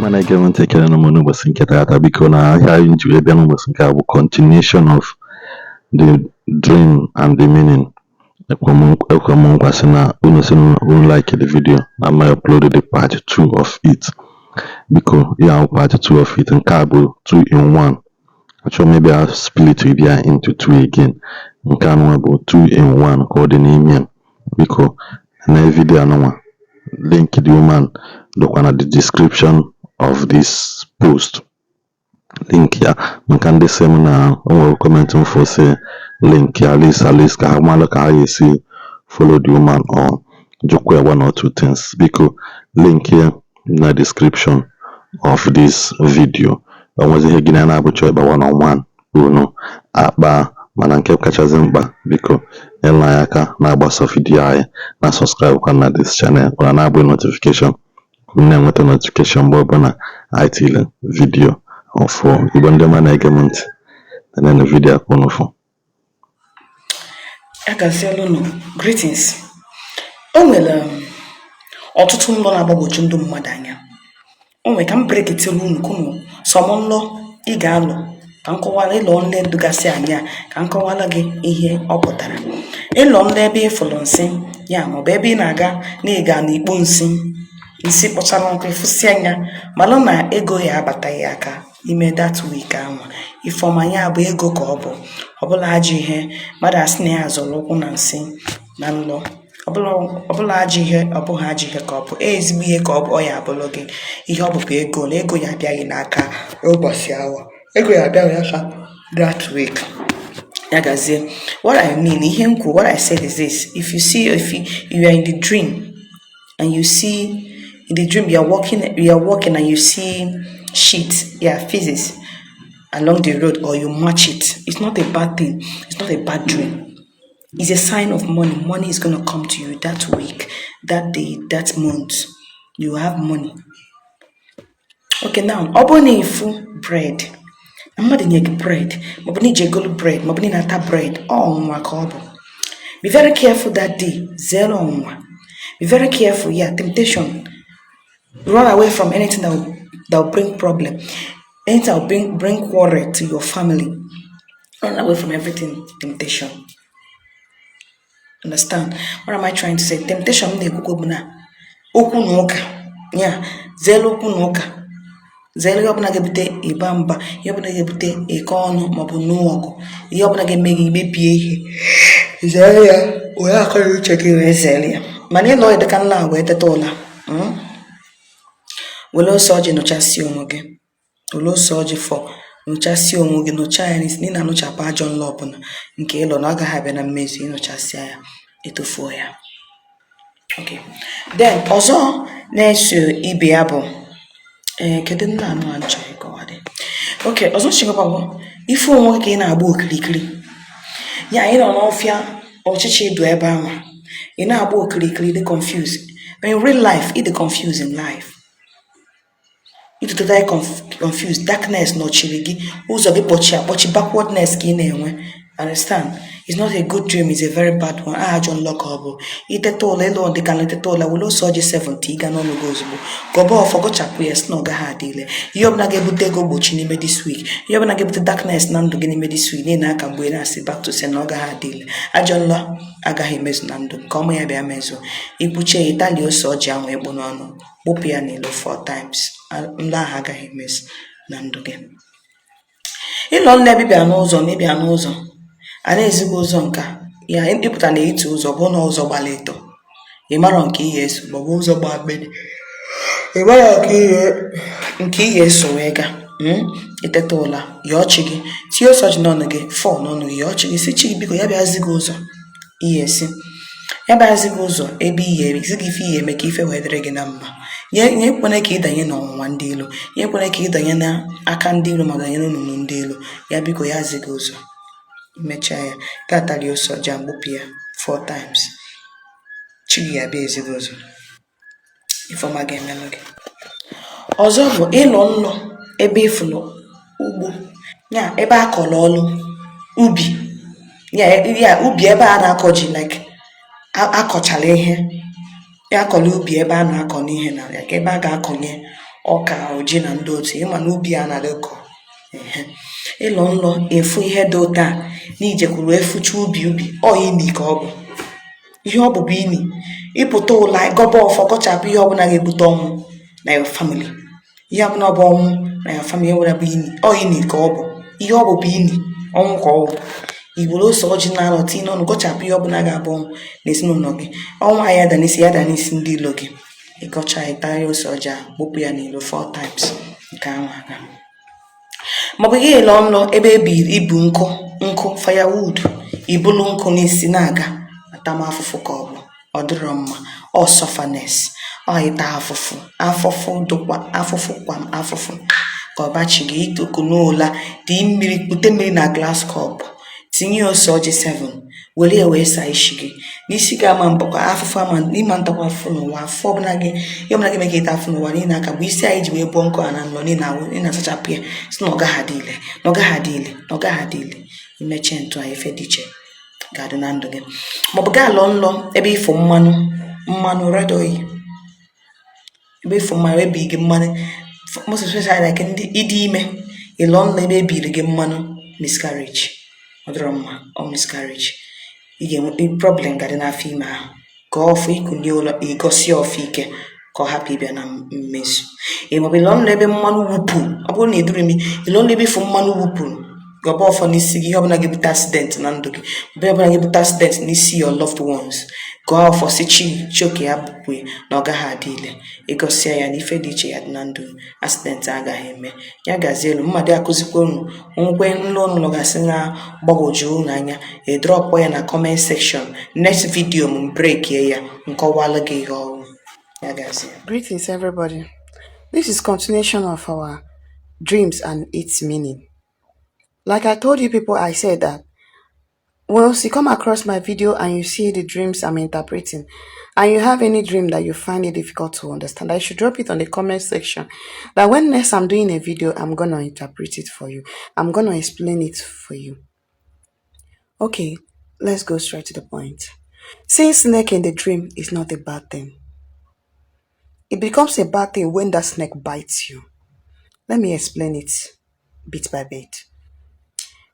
Ọma na-ege m ntị, ekele m n'ụbọchị nke taata. Biko, na ihe anyị ji wee bịa n'ụbọchị nke a bụ continuation of the dream and the meaning. Ekwe m nkwa sị na unu sị na unu like the video na ma upload the part 2 of it. Biko, ya bụ part 2 of it. Nke a bụ 2 in 1. Achọrọ m ịbịa split bịa into 2 again. Nke a nụnwa bụ 2 in 1 ka ọ dị n'ime ya. Biko, na video anụnwa, link the woman dịkwa na the description of this post, link ya, maka ndị sị m na o nwere comment m fụ sị link ya, at least ka ha malụ ka ha ga-esi follow the woman or jụkwa ya one or two things. Biko, link ya na description of this video. O nwezi ihe gị na ya na-abụcha ịkpa one on one, unu akpa. Mana nke kachasị mkpa, biko, nyere anyị aka na-agbasa video anyị, na subscribe kwa na this channel, ọ na-abụ notification, unu na-enweta notification mgbe ọbụla anyị tiri video ọfụ. Igbo ndị ọma na-ege m ntị, nenenu video a ka unu fụ. Agaziela unu. Greetings. O nwere ọtụtụ nlọ na-agbagwoju ndụ mmadụ anya. O nwere ka m breakitiri unu ka unu some nlọ ị ga-alọ, ka m kọwara ịlọ nle ndụgasị anya, ka m kọwara gị ihe ọ pụtara. Ịlọ nlọ ebe ị fụrụ nsị ya, maọbụ ebe ị na-aga na ị ga n'ikpo nsị, nsị kpọchara nkụ, ịfụsị anya, malụ na ego ya abataghị aka ime that week ahụ. Ifeọma ya bụ ego ka ọ bụ ọbụla ajọ ihe. Mmadụ asị na ya zọrọ ụkwụ na nsị na nlọ, ọbụla ajọ ihe, ọ bụghị ajọ ihe ka ọ bụ, ezigbo ihe ka ọ bụ. Ọ ya abụrụ gị ihe ọ bụkwa ego, na ego ya abịaghị n'aka ụbọchị ahụ, ego ya abịaghị aka that week. Ya gazie. What I mean, ihe m kwuru, what I said is this: if you see, if you are in the dream and you see in the dream you are walking and you see shit, yeah, feces along the road, or you match it, it's not a bad thing. It's not a bad dream. It's a sign of money. Money is going to come to you that week, that day, that month. You have money. Okay, now, ọ bụrụ na ịfụ bread, na mmadụ nye gị bread, maọbụ na iji egolu bread, maọbụ na ị na-ata bread, ọ ọnwụnwa ka ọ bụ. Be very careful that day. Zere ọnwụnwa. Be very careful. Yeah, temptation. Run away from anything that will bring problem, anything that will bring quarrel to your family. Run away from everything temptation. Understand what am I trying to say? Temptation m na-ekwukwo bụ na okwu na ụka ya. Zere okwu na ụka. Zere ihe ọbụla ga-ebute ịba mba, ihe ọbụla ga-ebute ịkọ ọnụ maọbụ nụọ ọgụ, ihe ọbụla ga-eme gị mebie ihe. Zere ya. Were akọ na uche gị wee zere ya. Mana ịlọ dịka nla a wee teta ụla, Were ose ọjị nụchasịa onwe gị. Were ose ọjị fọ nụchasịa onwe gị, nụchaa ya n'isi na ị na-anụchapụ ajọ nlọ ọbụla nke ịlọ na ọ gaghị abịa na mmezu. Ịnụchasịa ya, etufuo ya. Okay, then ọzọ na-eso ibe ya bụ, ee, kedu nna anụ a nchọrọ ịkọwa dị? Okay, ọzọ nchịkọba bụ ife onwe gị ka ị na-agba okirikiri ya. Ị nọ n'ọfịa, ọchịchị dụ ebe ahụ, ị na-agba okirikiri, dị confused. In real life, ị dị confused in life. Ị dị totally confused. Darkness nọchiri gị ụzọ, gị kpọchi akpọchi, backwardness ka ị na-enwe. Understand? It's not a good dream. It's a very bad one. Aha ajọ nlọ ka ọ bụ. Iteta ụlọ, ịlụ dịka na iteta ụlọ, were ose ọjị 70 ịga n'ọnụ gị ozugbo, gọba ọfọ, gọchapụ ya, sị na ọ gaghị adị ile. Ihe ọbụla ga-ebute ego gbochi n'ime this week, ihe ọbụla ga-ebute darkness na ndụ gị n'ime this week, niile aka mgbe ị na-asị back to sender, na ọ gaghị adị ile. Ajọ nlọ agaghị emezu na ndụ nke ọma ya bịa mezuo. Ikwuchie ya, ịtali ose ọjị ahụ ịkpụ n'ọnụ, kpụpụ ya n'ilo four times. Nlọ ahụ agaghị emezu na ndụ gị. Ịlọ nle ebe ịbịa n'ụzọ, na ịbịa n'ụzọ a na-ezigbo ụzọ nka ya, ịpụta na eti ụzọ bụ na ụzọ gbara eto, ị marọ nke ihe eso, maọbụ ụzọ gba mmiri, ị marọ nke ihe eso wee gaa. Iteta ụla, yọọ chi gị, tinye ose ọjị n'ọnụ gị, fọ n'ọnụ gị, yọọ chi gị, si chi gị biko ya bịazi gị ụzọ ihe esi, ya bịazi gị ụzọ ebe ihe zi gị ife ihe eme ka ife wee dịrị gị na mma. Nye nye ekwene ka ịdanye n'ọnwụnwa ndị ilo, nye ekwene ka ịdanye n'aka ndị ilo, ma danye n'onunu ndị ilo. Ya biko ya zi gị ụzọ. Imechaa ya, gaa talie ose ọjị ahụ, gbupụ ya four times. Chi gị ga-abịa ezi gị ụzọ. Ifeọma ga-emelụ gị. Ọzọ bụ ịlọ nlọ ebe ịfụlụ ugbo ya, ebe a kọrọ ọlụ ubi ya, ya ubi ebe a na-akọ ji, like akọchala ihe ya, akọrọ ubi ebe a na-akọ n'ihe na ya, ka ebe a ga-akọnye. Ọka, ji na ndị otu ịma na ubi a na-adị kọ ehe. Ịlọ nlọ efu ihe dị ụta na ijekwuru efucha ubi ubi, ọ ini ka ọ bụ. Ihe ọ bụ bụ ini. Ịpụta ụla, gọba ọfọ, gọchapụ ihe ọbụla ga-ebute ọnwụ na your family, ihe ọbụla bụ ọnwụ na your family ọbụla bụ ini. Ọ ini ka ọ bụ. Ihe ọ bụ bụ ini, ọnwụ ka ọ bụ. Iwere ose ọjị na-alọ tinye n'ọnụ, gọchapụ ihe ọbụla ga-abụ ọnwụ n'ezinụlọ gị. Ọnwụ a ya da n'isi ya, da n'isi ndị ilo gị. Ịgọcha, ịtara ose ọjị ahụ, kpopụ ya n'ilo four times. Nke ahụ aga. Maọbụ gị ịlọ nlọ ebe ebi ibu nkụ, nkụ firewood, ibulu nkụ n'isi na-aga, atamafụfụ ka ọ bụ. Ọ dịrọ mma. Ọ sufferness, ọ ịta afụfụ, afụfụ dụkwa afụfụ kwam afụfụ ka ọbachi gị. Itoku n'ụla dị mmiri, kute mmiri na glass cup, tinye ose ọjị 7, were ya wee saa isi gị n'isi gị. Ama mpakwa afụfụ, ama ịma ntakwa afụfụ n'ụwa. Afụfụ ọbụla gị, ihe ọbụla gị mee ka ịta afụfụ n'ụwa niile aka bụ isi anyị ji wee bụọ nkụ a na nlọ niile awụ. Ị na-asachapụ ya, si na ọ gaghị adị ile, na ọ gaghị adị ile, na ọ gaghị adị ile. Imechie ntụ a, ife dị iche ga-adị na ndụ gị. Maọbụ gaa lụọ nlọ ebe ịfụ mmanụ, mmanụ red oil, ebe ịfụ mmanụ ebi gị mmanụ, most especially like ndị ịdị ime. Ịlọ nlọ ebe ebiri gị mmanụ, miscarriage. Ọ dịrọ mma, ọ miscarriage. Ị ga-enwe problem ga-adị n'afọ ime ahụ. Ka ọfụ ikunye ụlọ, ịgosi ọfụ ike ka ọ hapụ ịbịa na mmezu. Ị maọbụ ịlọ nlọ ebe mmanụ wupụ, ọ bụrụ na ị dụrụ imi, ịlọ nlọ ebe ịfụ mmanụ wupụrụ, gọba ọfọ n'isi gị. Ihe ọbụla ga-ebute accident na ndụ gị, mgbe ọbụla ga-ebute accident n'isi your loved ones, gụọ ọfọ si chi chioke ya bụpụ na ọ gaghị adị ile. Ịgọsịa ya na ife dị iche ya dị na ndụ, accident agaghị eme. Ya gazie elu mmadụ akụzikwa unu nwekwe nlọ unu lọgasị na gbagwoju unu anya, ị drop ya na comment section. Next video m break ya, nkọwalụ gị ihe ọrụ. Ya gazie. Greetings, everybody. This is continuation of our dreams and its meaning. Like I told you people, I said that once you come across my video and you see the dreams I'm interpreting, and you have any dream that you find it difficult to understand, I should drop it on the comment section. That when next I'm doing a video, I'm gonna interpret it for you. I'm gonna explain it for you. Okay, let's go straight to the point. Seeing snake in the dream is not a bad thing. It becomes a bad thing when that snake bites you. Let me explain it bit by bit.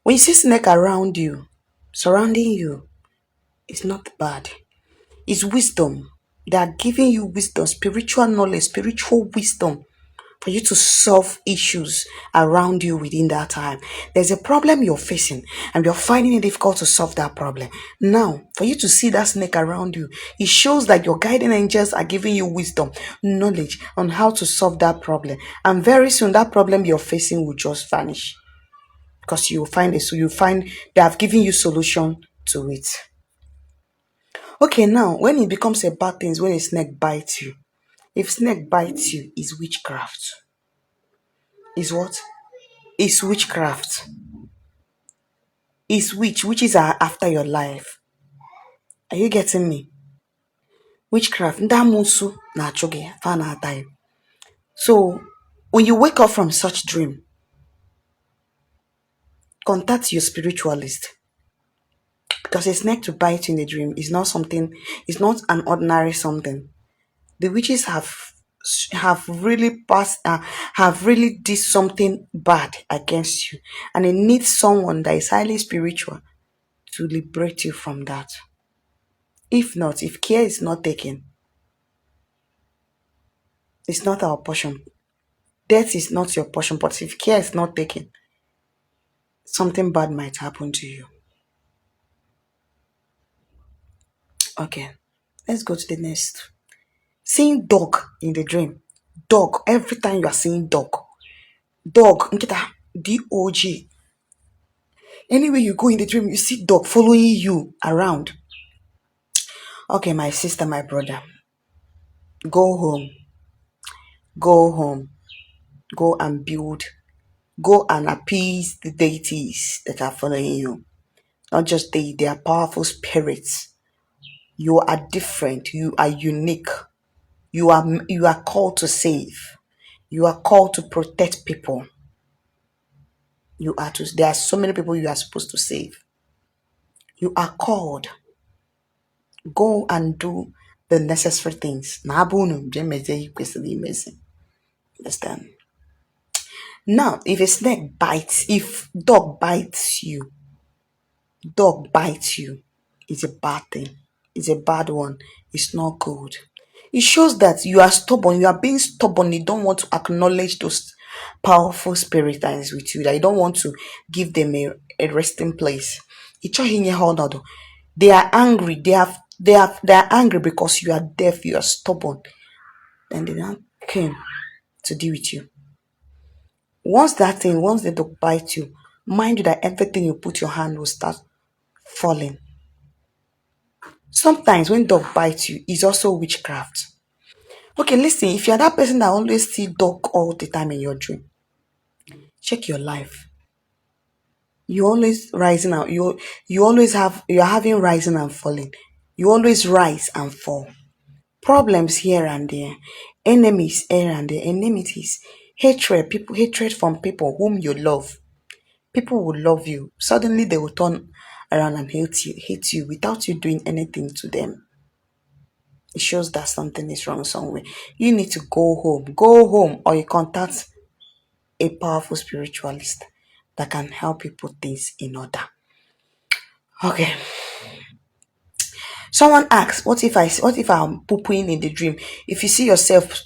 When you see snake around you, surrounding you, it's not bad. It's wisdom. They are giving you wisdom, spiritual knowledge, spiritual wisdom for you to solve issues around you within that time. There's a problem you're facing and you're finding it difficult to solve that problem. Now, for you to see that snake around you, it shows that your guiding angels are giving you wisdom, knowledge on how to solve that problem. And very soon, that problem you're facing will just vanish because you will find it. So you find they have given you solution to it. Okay, now when it becomes a bad thing is when a snake bites you. If snake bites you, is witchcraft. Is what? Is witchcraft. Is witch. Witches are after your life. Are you getting me? Witchcraft. Ndị amoosu na-achụ gị, fa na-ata gị. So when you wake up from such dream, contact your spiritualist, because a snake to bite you in the dream is not something, it's not an ordinary something. The witches have really passed have really did something bad against you, and it needs someone that is highly spiritual to liberate you from that. If not, if care is not taken, it's not our portion. Death is not your portion, but if care is not taken, something bad might happen to you. Okay, let's go to the next. Seeing dog in the dream. Dog, every time you are seeing dog. Dog, nkịta, D-O-G. Anywhere you go in the dream, you see dog following you around. Okay, my sister, my brother, go home. Go home. Go and build. Go and appease the deities that are following you. Not just they are powerful spirits. You are different. You are unique. You are called to save. You are called to protect people. You are to there are so many people you are supposed to save. You are called. Go and do the necessary things. Na abụ unu jee mezie ihe kwesịrị imezi. Understand? Now, if a snake bites, if dog bites you, dog bites you, it's a bad thing. It's a bad one. It's not good. It shows that you are stubborn. You are being stubborn. You don't want to acknowledge those powerful spirit that is with you, that you don't want to give them a resting place. Ị chọghị inye ha ọnọdụ. They are angry. They are angry because you are deaf, you are stubborn. Then they now came to deal with you. Once that thing, once the dog bite you, mind you that everything you put your hand will start falling. Sometimes when dog bites you, it's also witchcraft. Okay, listen, if you're that person that always see dog all the time in your dream, check your life. You always rising out. You always have, you're having rising and falling. You always rise and fall. Problems here and there, enemies here and there, enmities, hatred, people, hatred from people whom you love. People will love you. Suddenly they will turn around and hate you without you doing anything to them. It shows that something is wrong somewhere. You need to go home. Go home, or you contact a powerful spiritualist that can help you put things in order. Okay. Someone asks, what if I'm pooping in the dream? If you see yourself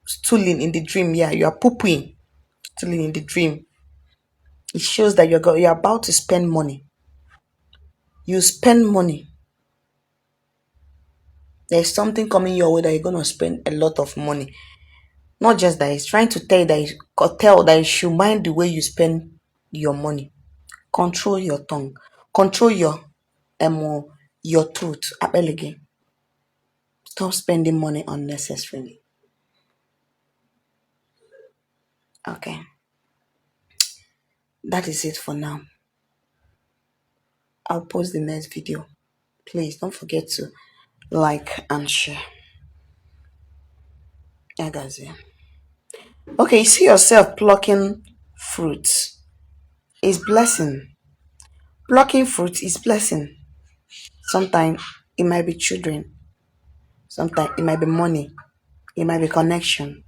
stooling in the dream, yeah, you are pooping, stooling in the dream. It shows that you're about to spend money. You spend money. There's something coming your way that you're going to spend a lot of money. Not just that, it's trying to tell you that you, tell that you should mind the way you spend your money. Control your tongue. Control your throat. Akpịrị. Stop spending money unnecessarily. Okay. That is it for now. I'll post the next video. Please don't forget to like and share. Yeah, guys. Yeah. Okay, you see yourself plucking fruits. It's blessing. Plucking fruit is blessing. Sometimes it might be children. Sometimes it might be money. It might be connection.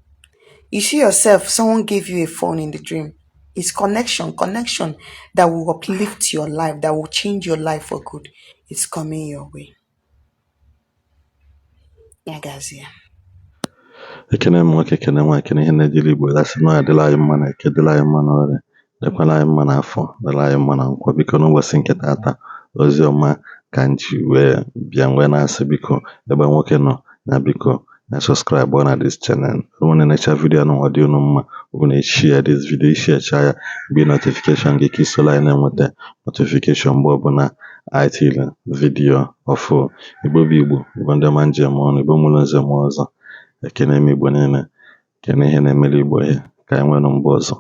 You see yourself, someone gave you a phone in the dream. It's connection, connection that will uplift your life, that will change your life for good. It's coming your way. Yeah, guys, yeah. Ekene m nwoke, kene nwaanyị, kene ihe na-ejiri Igbo gasị na ọ dịla anyị mma na eke, dịla anyị mma na orie, dịkwala anyị mma na afọ, dịla anyị mma na nkwọ. Biko n'ụbọchị nke taata, ozi ọma ka m ji wee bịa wee na-asị biko ebe nwoke nọ na biko na subscribe na this channel. Unu na-enecha video anụ ọ dị unu mma, unu share this video, sharecha ya mgbe notification gị ka isola anyị na-enweta notification mgbe ọbụla anyị tiri video ọfụ. Igbo bụ Igbo, Igbo ndị ọma njem ọnụ, Igbo mụrụ nze mụọ ọzọ. Ekene m Igbo niile, kene ihe na-emere Igbo ihe, ka anyị nwee mgbe ọzọ.